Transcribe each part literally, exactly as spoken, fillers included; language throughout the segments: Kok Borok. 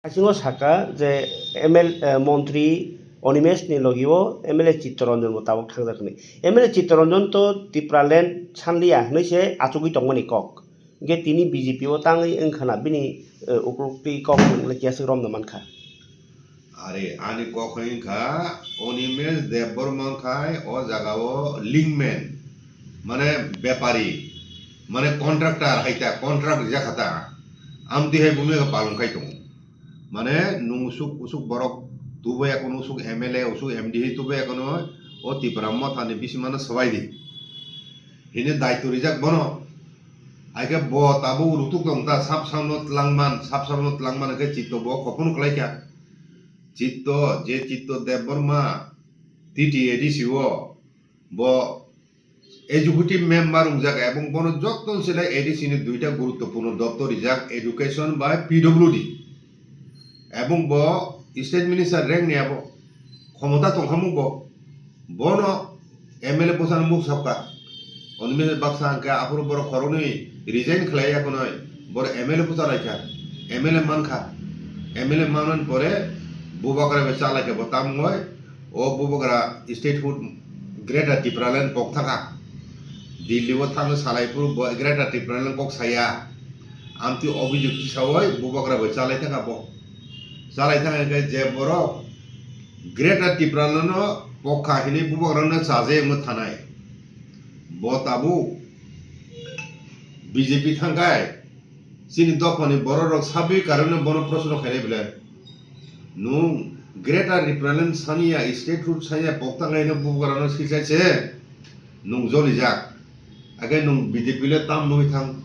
Haisingo saka je M L, eh, montri Animesh ni logi o M L A Chittaranjan bo tabuk thangjak hwnwi. M L A Chittaranjan to Tipraland sanliya hwnwi se achugwi tongmani kok. Hwnkhe tini B J P o tangwi wngkhana bini, eh, uklukti kok wngkhe aswk romna mankha. Are, ani kok wngkha Animesh Debbarma wngkhai o jaga o linkman, mane bepari, mane contractor hai ta, contract rijak kha ta. Amtwi hai bumung palong khai tongo. Mane nwng usuk usuk borok tubu ya kono usuk M L A usuk M D hai tubu ya kono o Tipra Motha ni bisingo no swbai di. Hini daitw rijak bono. Haikhe bo tabuk rutuk tong ta sap samno twlangman, sap samno twlangman khe chitto bo khopon khlai kha. Chitto, je Chitto Debbarma T T A D C o bo executive member wngjak ebong bono joto se A D C ni duita guruttopurno doptor rijak, education bai P W D. Ebong bo state minister rank ni abo khomota tongkha mung bo. Bono M L A bwsano muk sokha. Oni baksa hwnkhe aphuru borok khoroknwi resign khlai ya khwnwi borok M L A bwsa lai kha. M L A man kha. M L A manmani pore bubagra bai cha lai kha bo tamungwi. O bubagra statehood Greater Tipraland kok thaka. Delhi o thangwi salai phuru bo Greater Tipraland kok saya. Amtwi obijok tisawi bubagra bai cha lai thaka bo. Cha lai thaka hwnkhe je borok Greater Tipraland no pokha hinwi bubagrano chaje wngwi thanai. Bo tabuk B J P thangkhai chini dophani bororok sabwi karone bono proshno khainai belai. Nwng Greater Tipraland saniya, statehood saniya, pokta wngkhaino bubagrano sichai se nwng jolijak. Hakhe nwng B J P le tam nugwi thang.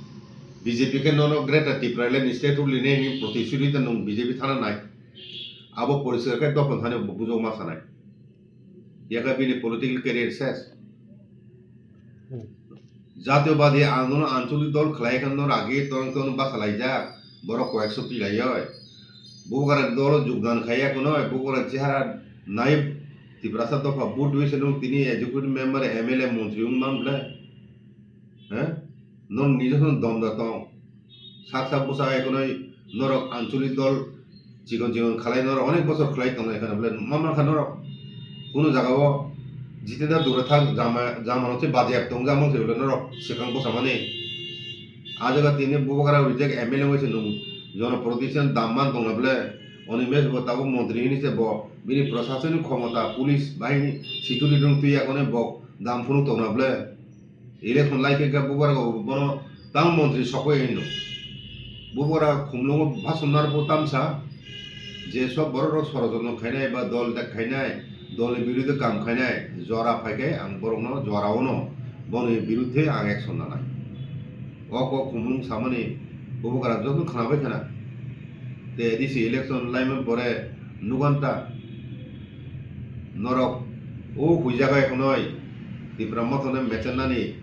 B J P khe nono Greater Tipraland statehood line ni protisudhita nwng B J P thana nai. Abo poriskar khe dophani thani bo bujok ma sanai. Yakha bini political career ses. Hmm. Jatiyo badi andolon anchalik dol khlai khe norok agi torong torong basa laijak, borok koyekso twi laioi. Bubagra dolo jogdan khaiya khwnwi, bubagra chehara nai Tiprasa dopha vote wi se nwng tini executive member, M L A, montri wng man bwle? He? Nwng nije kheno dom da tong. Sak sak bwsa hai khwnwi norok anchalik dol chikon chikon khlai norok onek bosor khlai tongnai kheno bwle ma mankha norok. Kunu jaga o Jitendra Dura thang jama, jama rok se baji ek tong jama se bwle norok swkang bwsa mani. A jaga tini bubagra reject M L A wngwi se nwng jonoprotinithi dam man tongna bwle. Animesh bo tabuk montri hini se bo bini prashasonik khomota, police bahini, security rok twi ya khwnwi bo dam phunuk tongna bwle. Election lai khe khe bubagra bo bono tamo montri sokoi hino. Bubagra khumlungo bhashan narwkgo tamsa je sob borok rok sorojontro khainai ba dol dak khainai, dol ni biruddhe kam khainai, jora phai khe ang borokno jora ono boni biruddhe ang action nanai. O kok khumlung samani bubagra joto khwnabai khwna. Te A D C election laimani pore nugan ta norok o huijago ekhonoi Tipra Motha no mechenani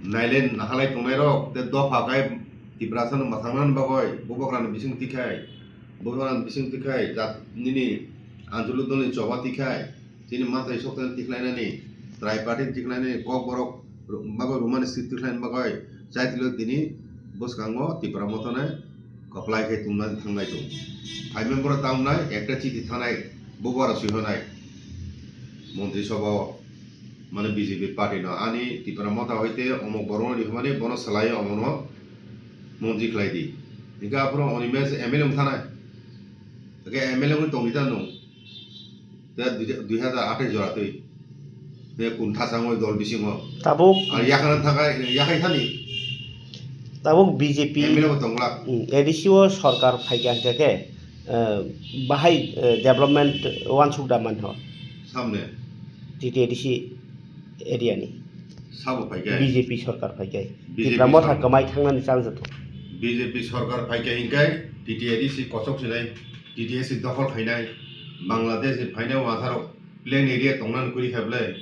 naile nahalai tongnairok te dopha khai Tiprasano mwthangnani bagwi bubagrani bising tikhai, bubagrani bising tikhai jat nini anchalik dolni choba tikhai. Chini manthai soktani tikhlainani, triparty tikhlainani, kokborok ru-, bagwi romani script tikhlaini bagwi chaitilo tini bwskango Tipra Mothano kwplai khe tongna thangnai tong. Phai member tangnai ekta chiti thanai, bubagra swihonai Montri Sabha o, mane B J P party no, ani Tipra Motha hoite omok borokno rihormani, bono swlaiwi omono montri khlai di. Hinkhe aphuru Animesh M L A wngthanai. Hinkhe M L A wngwi tongdi ta nwng. Te dui, dui hazar athais jora twi. Te kun thasang oi dol bisingo. Tabuk. Ar yakhana thakai, yakhai thani. Tabuk B J P, M L A bo tonglak. Hmm, A D C o sorkar phaikha hwnkhe khe, eh, bahai, eh, development wansuk da manho. Samne. T T A D C area ni. Sabo phaikha. B J P sorkar phaikha. B J P Tipra Motha sorkar. Kwmai thangnani chance tongo. B J P sorkar phaikha hinkhe T T A D C kochok sinai. T T A D C dokhol khainai, Bangladesh ni phainai watharok plain area tongnani kwrwi kha bwle.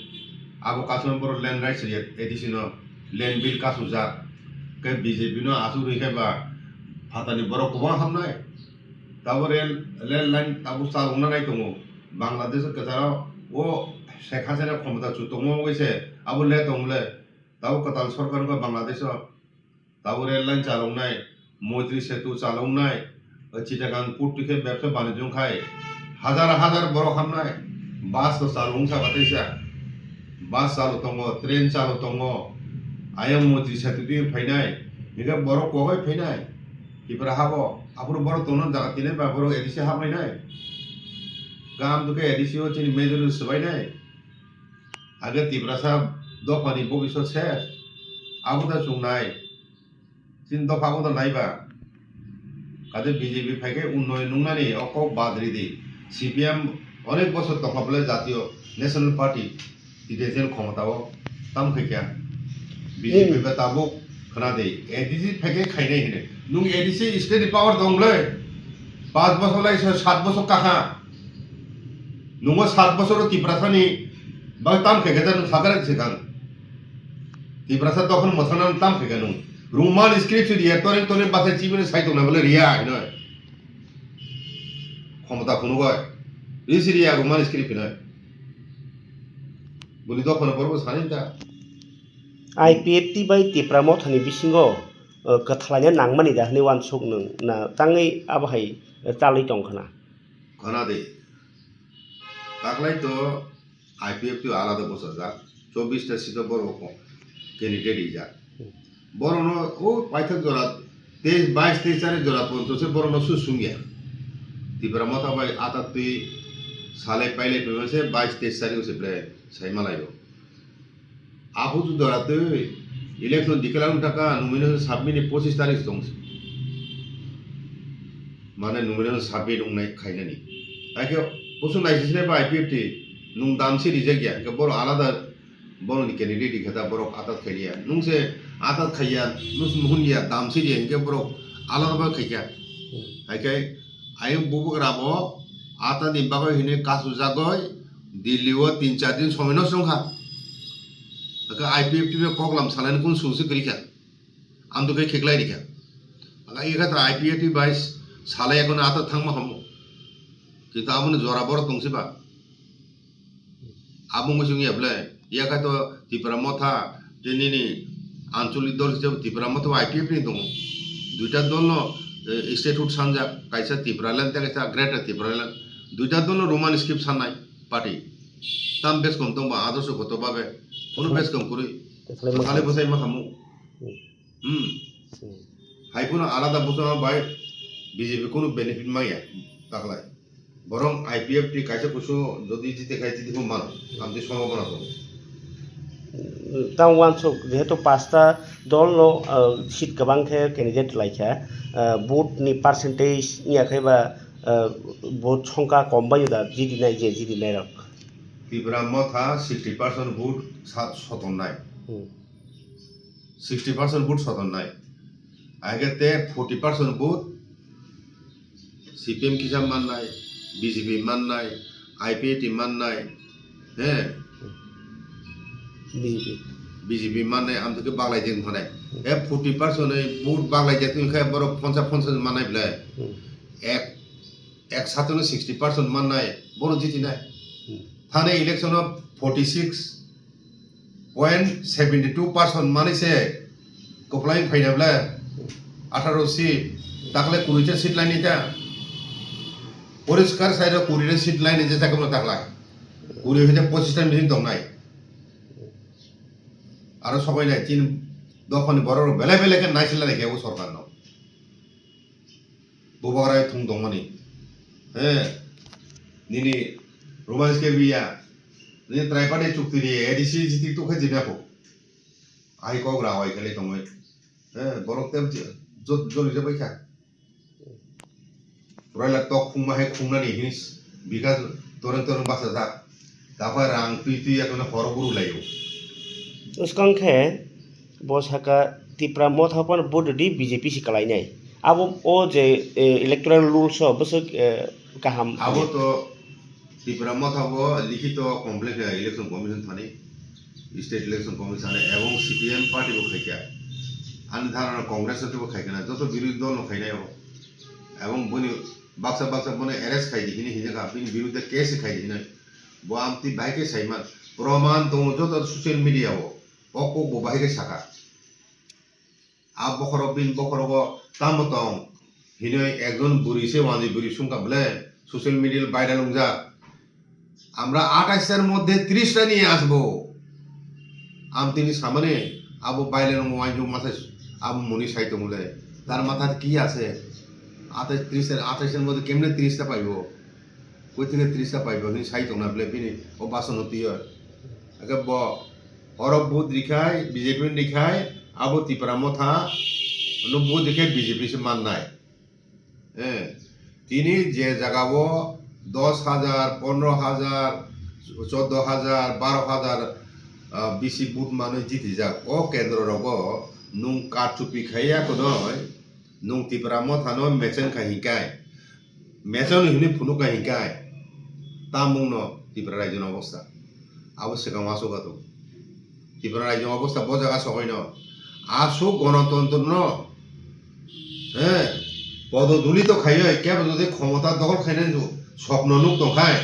Abo kasu borok land rights riya A D C no, land bill kasujak. Khe B J P no aswk rwi khe ba phatani borok kwbang hamnai. Tabo rail, rail line tabo chalokna nai tongo. Bangladesh kwcharo o Sheikh Hasina khomota chu tongma wngwi se abo le tong bwle. Tabo kwtal sorkar wngkha Bangladesh o. Tabuk rail line chaloknai, Moitri Setu chaloknai, O Chittagong port twi khe bebsa banijong khai hajar hajar borok hamnai. Bus to chalo wngsa batai sa. Bus chalo tongo, train chalo tongo. Ayang motri satitwi phainai. Hingkhe borok kogai phainai. Tipra habo. Aphuru borok tongna jaga tinai ba borok A D C haplainai. Gam dukhe A D C o chini majority swbainai. Age Tiprasa dophani bobiswt ses. Abo da chungnai. Chini dopha abo da naiba. Kade B J P phaikhe unnoyon nungnani o kok bad ridi. C P M onek bosor tongkha bole jatiyo National Party titejel khomotao tam khaikha. B J P Hmm. ba tabuk khna de A D C phaikhe khainai hine. Nung A D C state power dong bole. Panch bosor lai sat bosor kakha. Nungo sat bosoro Tiprasani bagwi tam khaikha ta nung sakha se kang. Tiprasa dophani mwthangna tam khaikha nung. Roman script se riya, torin torin basa chibini sai tongna bole riya hino. Khomota phunugoi. Risi riya Roman script hino. Boni dophano borbo sani ta. I P F T bai Tipra Mothani bisingo, uh, kwthalaina nangmani da hwnwi uansuk nwng na tangwi abo hai, uh, chalwi tong khna. Khna de. Taklai to I P F T alada bosajak, chobbish ta seat o borok candidate rijak. Borokno o paithak jora teis, bais, teis tarik jora porjonto se borokno su sungya. Tipra Motha bai atatwi salai pailai phaima se bais, teis tarik o se ble sai malaio. Aphuru jora twi election declare wng taka nomination submit ni pochis tarik tong se. Mane nomination submit wngnai khainani. Haikhe bosong naisisnai ba I P F T nung damsi rijak ya, hingke borok alada borokni candidate rikha ta borok atat khailiya. Nung se atat khaiya, nung se muhun ya, damsi riya, hingke borok alada bai khaikha. Haikhe ayang bubagra bo atani bagwi hwnwi kasujagoi Delhi o tin char din somoi no chwngkha. Haikhe I P F T bai koklam salaini kunu sungsi kwrwikha. Amtwi khe khiklai rikha. Aga ikha ta I P F T bai salai ekono ata thangma hamo. Kintu aboni jora borok tongsi ba. Abo wngwi chwng ya belai. Yakha to Tipra Motha, tei nini anchalik dol hisabe Tipra Motha bo I P F T ni tongo. Duita dol no, eh, statehood sanjak, kaisa Tipraland tei kaisa Greater Tipraland. Duita dol no Roman script sannai party. Tam beskong tongba adorsho goto babe. Kono beskong kwrwi. Thali bwsai ma khamu. Hmm. Hmm. Hai phano alada bosong bai B J P kunu benefit maya taklai. Borong I P F T kaisa kusu jodi jite khai jiti bo mano. Amtwi sombhabona tongo. Tang uansuk jehetu pasta dol no, ah, seat kwbang khe candidate lai kha, ah, vote ni percentage wngya khe ba, ah, vote songkha kom bai da jidi nai je jidi nai rok. Tipra Motha sixty percent vote sa-, sotonnai. Hmm. Sixty percent vote sotonnai. Aige te forty percent vote C P M kisa mannai, B J P mannai, I P F T mannai, he? B J P. B J P mannai, amtwi khe baglai jeng thanai. E forty percent ni vote baglai jeng tong khe borok poncha poncha mannai belai. Hmm. Ek, ek satono sixty percent mannai, borok jitinai. Hmm. Thani election o forty six point seventy two percent manwi se kwplai phaina bwle atharo seat, dakle kwrwi ta seat lainai ta. Poriskar sai rw kwrwi ta seat lainai je ta kwbla dakla. Kwrwi hai ta pochis ta meeting tongnai. Aro sobai nai chini dophani borok rok belai belai khe naisila lai khe o sorkar no. Bubagra thung tongmani. He. Nini Roman script ya. Nini tripartite chukti ri A D C jiti tukhe jina ko. Ai kok ra oi kele tongoi. He, borok tem jot joli je baikha. Roila tok khungma hai khungnani hinis bika toreng toreng basa jak. Takhwai rang twi twi ya kono horo guru laio. Bwskang khe bo saka Tipra Motha phano vote rwdi B J P se kwlainai. Abo o je, eh, electoral rules o bwswk, eh, kaham. Abo to Tipra Motha bo likhito complaint khe election commission thani, state election commission thani ebong C P M party bo khaikha. Ani dharana Congress bo khaikha na, joto birodhi dol no khainai abo. Ebong boni baksa baksa bono arrest khaidi hini hinjaka, bini birudhe case khaidi hini. Bo amtwi bahai khe saiman. Proman tongo joto social media o. O kok bo bahai khe saka. A bokhorok bini bokhorogo tamo tong. Hinoi ekjon buri se wanjwi buri sungkha bole social media viral wngjak. আমরা আঠাশটার মধ্যে ত্রিশটা নিয়ে আসবো। Ang tini samani abo viral wngma wainjwk masa abo muni sai tongole. তার মাথায় কি আছে? আঠাশ, ত্রিশ, আঠাশের মধ্যে কেমনে ত্রিশটা পাইবো? Koi theke ত্রিশটা পাইবো? Hini sai tongna bole bini o basono twiyo. Ake bo oro vote rikhai, B J P ni rikhai, abo Tipra Motha no vote rikhai B J P se mannai. Eh, tini je jagao dos hajar, pondro hajar, choddo hajar, baro hajar, ah, bisi vote manwi jitijak. O kendro rogo nwng karchupi khaiya khwnwi nwng Tipra Mothano mecheng khai hinkai, mecheng hinwi phunuk khai hinkai, tamungno Tipra raijo ni obostha abo swkang uansuk kha tongo. Tipra raijo ni obostha bo jaga sokoino aswk gonotontro no, he, pododulito khaiwi kebo jodi khomota dokhol khainani swpno nuk tongkhai,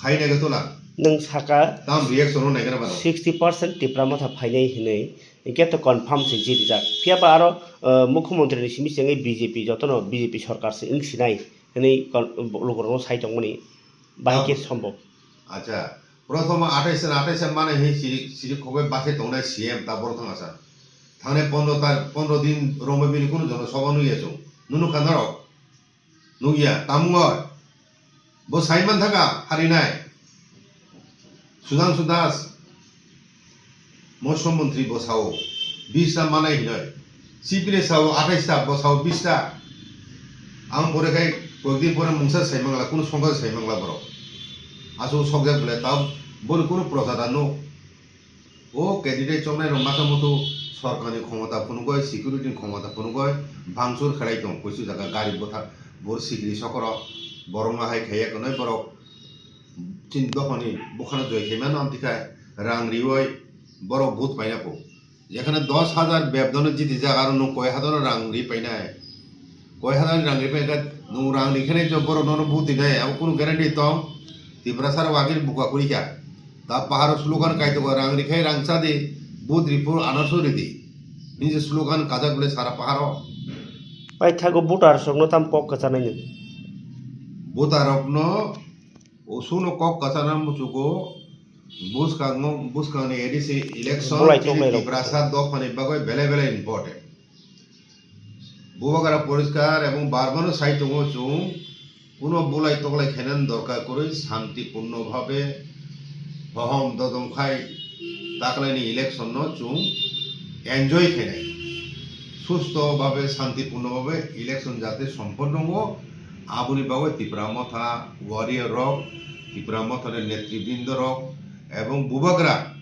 khainai khe tola. Nwng saka tam reaction o naigra bana. Sixty percent Tipra Motha phainai hinwi, hinkhe to confirm se jirijak. Phiya ba aro, eh, mukhyamantri ni simi se wngwi B J P, jotono B J P sorkar se wng sinai hinwi kon-, lukurokno sai tongmani bahai khe tam- sombhob. Acha, prothoma athais san, athais san mane hi siri, siri khogwi bakhe tongnai C M ta borok thang asa. Thangnai pondro ta, pondro din romwi bini kunu jono soba nukya chwng. Nunu kha norok. Nukya, tamungoi. Bo sai man thaka, harinai. Sudhanshu Das, Motso montri bo sao, bish ta manai hinoi. C P ni sao, athais ta, bo sao, bish ta. Ang pore khai, koyekdin pore mungsa sai mangla, kunu songkha sai mangla borok. Aswk sokjak bole, tao boni kunu procha da nuk. O candidate choknai rok masa mutu sorkarni khomota phunugoi, security ni khomota phunugoi, bhangsur khlai tong, kuisu jaga gari bwthar, bor sikiri sokoro, borok no hai khaiya kwnoi borok. Chini dophani bukhano joi khaimano amtwi khai rang riwi borok vote paina kho. Jekhane dos hajar bebdono jitijak aro nwng koi hajarno rang ri painai. Koi hajarni rang ri paikha nwng rang ri khe nai borok nono vote rinai abo kunu guarantee tong? Tiprasa rok agini buka kwrwi kha. Ta paharo slogan kaitokgo rang ri khai rang cha di, vote ri phuru anarso ri di. Hinwi se slogan kajak bole sara paharo. Paithago voter rokno tam kok kwchanai nwng. Voter rokno Usuno kok kwchana muchugo, bwskango, bwskangni A D C election Bulai chini toklai rok. Tiprasa dophani bagwi belai belai important. Bubagra poriskar ebong barbano sai tongo chwng, kuno bulai toklai khainani dorkar kwrwi shanti purno bhabe hohom dodom khai taklaini election no chwng enjoy khainai. Susto bhabe, shanti purno bhabe election jate somponno wngo, aboni bagwi Tipra Motha warrior rok, Tipra Motha ni netribrindo rok ebong bubagra